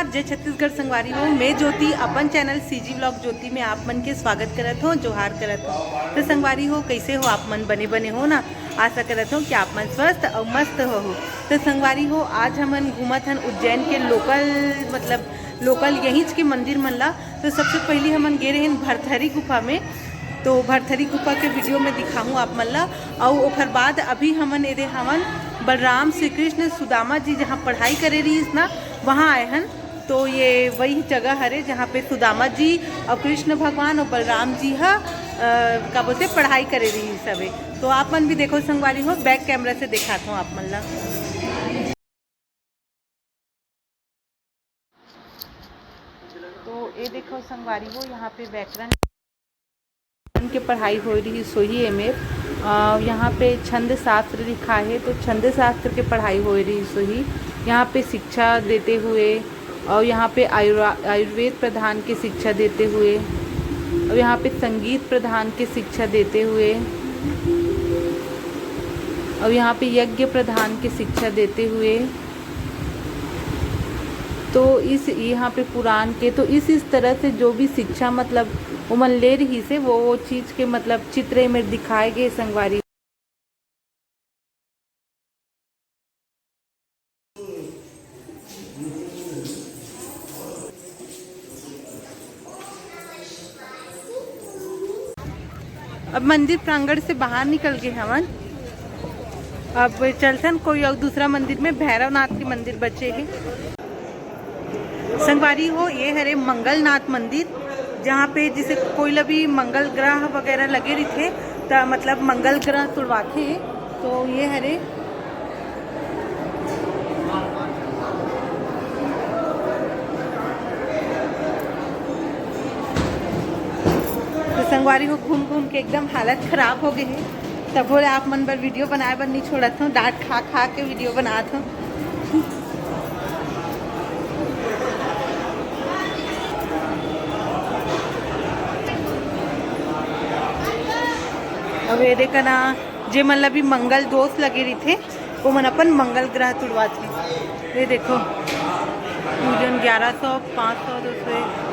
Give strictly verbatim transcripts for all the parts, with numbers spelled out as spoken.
जय छत्तीसगढ़ संगवारी हो, मैं ज्योति अपन चैनल सीजी व्लॉग ज्योति में आप मन के स्वागत करत हो, जोहार करत हो। तो संगवारी हो, कैसे हो आप मन? बने बने हो ना? आशा करत हो कि आप मन स्वस्थ और मस्त हो। तो संगवारी हो, आज हमन घूमत हन उज्जैन के लोकल, मतलब लोकल यहींच के मंदिर मन ला। तो सबसे पहली हमन गे रहेन भरथरी गुफा में। तो भरथरी गुफा के वीडियो में दिखाहूँ आप मन ला। और ओकर बाद अभी हमन एदे हवन बलराम, श्री कृष्ण, सुदामा जी जहाँ पढ़ाई करे रहिस ना, वहाँ आए हन। तो ये वही जगह हरे जहाँ पे सुदामा जी और कृष्ण भगवान और बलराम जी ह, अ, का बोलते, पढ़ाई करे रहिस हवे। तो आप मन भी देखो संगवारी हो, बैक कैमरा से दिखात हूँ आप मन ला। तो ये देखो संगवारी हो, यहाँ पे व्याकरण के पढ़ाई होए रहिस होही एमेर। अ, यहाँ पे छंद शास्त्र लिखा है, तो छंद शास्त्र के पढ़ाई होए रहिस होही। यहाँ पे शिक्षा देते हुए, और यहाँ पे आयुर्वा-, आयुर्वेद प्रधान के शिक्षा देते हुए, और यहाँ पे संगीत प्रधान के शिक्षा देते हुए, और यहाँ पे यज्ञ प्रधान के शिक्षा देते हुए, तो इस यहाँ पे पुराण के, तो इस इस तरह से जो भी शिक्षा, मतलब ओमन ले रहिस हे, वो वो चीज के, मतलब चित्र में दिखाए गए संगवारी। अब मंदिर प्रांगण से बाहर निकल गए हवन। अब चलथन कोई और दूसरा मंदिर में, भैरवनाथ के मंदिर बचे हैं। संगवारी हो, ये हरे मंगलनाथ मंदिर, जहाँ पे जिसे कोई ला भी मंगल ग्रह वगैरह लगे रहिथे, त मतलब मंगल ग्रह तुड़वाथे। तो ये हरे, तो संगवारी हो, घूम घूम के एकदम हालत खराब हो गए है। तभो ले आप मन बर वीडियो बनाए बर नहीं छोड़त हूँ, डांट खा खा के वीडियो बनात हूँ। अब ये देखा ना, जे मन ला भी मंगल दोष लगे रहिथे, वो मन अपन मंगल ग्रह तुड़वाथे। ये देखो, पूजन ग्यारह सौ, पाँच सौ, दो सौ एक।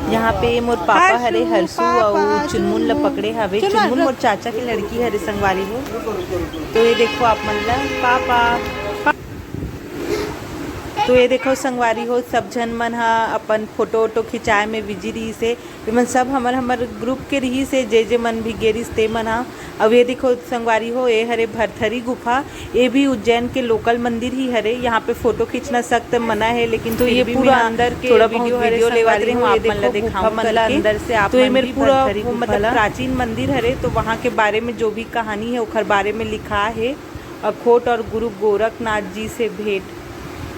यहाँ पे मोर पापा हरे, हर्षु अउ चुनमुन ला पकड़े हवे। चुनमुन मोर चाचा के लड़की हरे संगवारी हो। तो ये देखो आप मन ला पापा, तो ये देखो संगवारी हो, सब झन मन ह अपन फोटो वोटो खिंचाए में बिजी रहिस हे। एमन सब हमर, हमर ग्रुप के रहिस हे, जे जे मन भी गे रहिस ते मन ह। अब ये देखो संगवारी हो, ये हरे भरथरी गुफा, ये भी उज्जैन के लोकल मंदिर ही हरे। यहाँ पे फोटो खींचना सख्त मना है, लेकिन तो फिर ये भी पूरा मैं अंदर के थोड़ा बहुत वीडियो हरे वीडियो लेवत संगवारी रही हूँ, हो, ये आप मन ला देखो दिखाऊं गुफा मन ला करके। अंदर से आप तो ये मन मेरे भी पूरा भरथरी वो गुफा मतलब ला प्राचीन मंदिर हरे, तो वहाँ के बारे में जो भी कहानी है ओखर बारे में लिखा है। अखोट और गुरु गोरखनाथ जी से भेंट।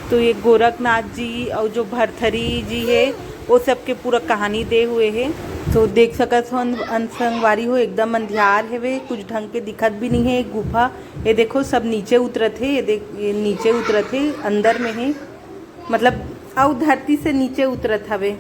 तो ये गोरखनाथ जी और जो भरथरी जी है, वो सब के पूरा कहानी दे हुए है। तो देख सकत हो अन-, अन संगवारी हो, एकदम अंधियार हेवे, कुछ ढंग के दिखत भी नहीं है। एक गुफा, ये देखो सब नीचे उतरत है, ये देख, ये नीचे उतरत है, अंदर में है, मतलब अउ धरती से नीचे उतरत हवे।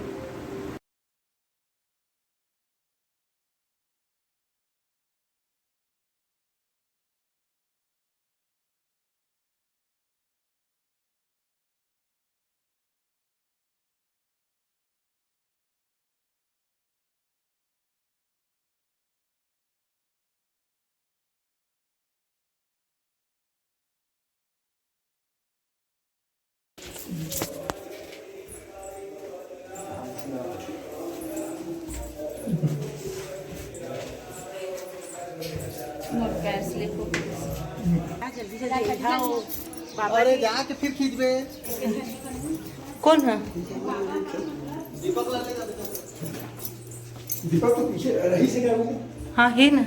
मोर पैर slip हो गया। जल्दी जल्दी उठाओ। बाबा अरे जी। जाके फिर खींचबे। कौन है? दीपक तो पीछे रही से क्या बोले? हाँ, है ना।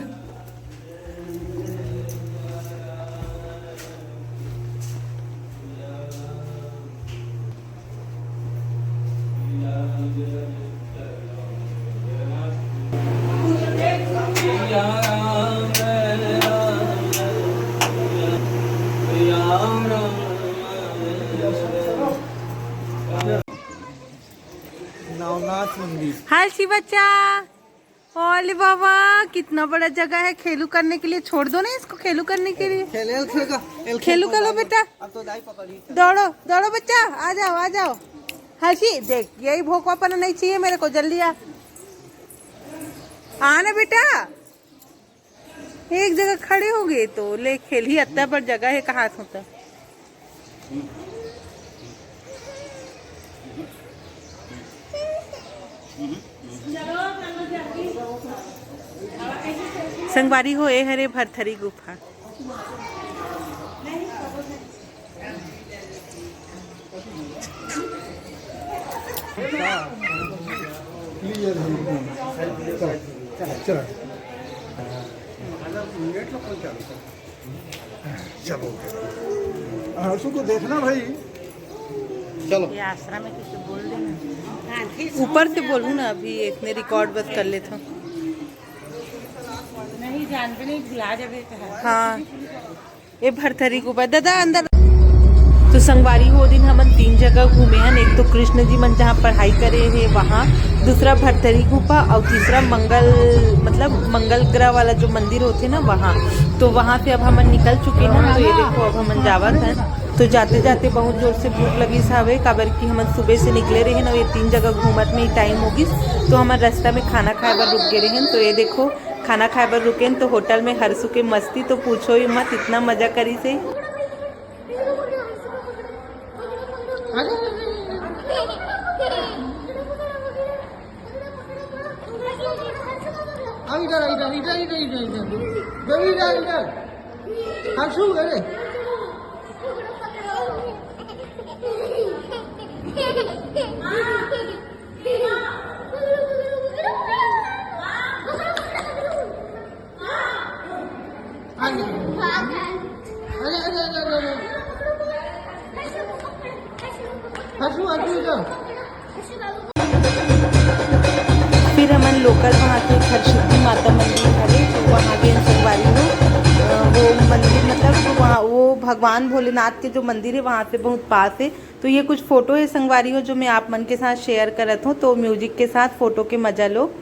नवनाथ मंदिर। हाय शिवच्चा। अरे बाबा, कितना बड़ा जगह है खेलू करने के लिए। छोड़ दो ना इसको खेलू करने के लिए। खेल, एल खेल का, एल खेल खेलू का कर लो लो। बेटा। अब तो दाई पकड़ी। दौड़ो, दौड़ो बच्चा, आ जाओ, आ जाओ। हर्षी, देख, यही भोकवापन नहीं चाहिए मेरे को, जल्दी आ। आ ना बेटा, एक जगह खड़े हो गए तो ले खेल ही, अत्ता बड़ जगह है, कहाँ होता। संगवारी हो, ए हरे भरथरी गुफा। चलो, हर्षु को देखना भाई। चलो। ये आश्रम में किसी बोल देना। ऊपर से बोलूँ ना, अभी इतने रिकॉर्ड बस कर लेता हूँ। नहीं, जानबे नहीं, भुला जाबे तो है। हाँ, ये भरथरी गुफा, दादा अंदर। तो संगवारी हो, दिन हमन तीन जगह घूमे हन। एक तो कृष्ण जी मन जहाँ पढ़ाई करे हे वहाँ, दूसरा भरथरी गुफा और तीसरा मंगल, मतलब मंगल ग्रह वाला जो मंदिर होते ना वहाँ। तो वहाँ से अब हमन निकल चुके हैं। तो ये देखो, अब हमन जावत हैं। तो जाते जाते बहुत जोर से भूख लगिस हवे, काबर कि हमन सुबह से निकले रहेन और ये तीन जगह घूमत में ही टाइम हो गिस। तो हमन रास्ता में खाना खाए बर रुक गए रहेन। तो ये देखो, खाना खाए बर रुकेन तो होटल में हर्षु के मस्ती तो पूछो ही मत, इतना मजा करिस हे। अब इधर, इधर, इधर, इधर, इधर, इधर। बेबी, इधर, इधर। हर्षु, अरे। अरे, अरे, अरे, अरे। हर्षु, हर्षु, इधर। फिर हमन लोकल वहाँ के एक हरसिद्धि माता मंदिर हरे, तो वहाँ गए संगवारी हो। अ, वो मंदिर मतलब वहाँ वो भगवान भोलेनाथ के जो मंदिर है वहाँ से बहुत पास है। तो ये कुछ फोटो है संगवारी हो, जो मैं आप मन के साथ शेयर करत हूँ, तो म्यूजिक के साथ फोटो के मजा लो।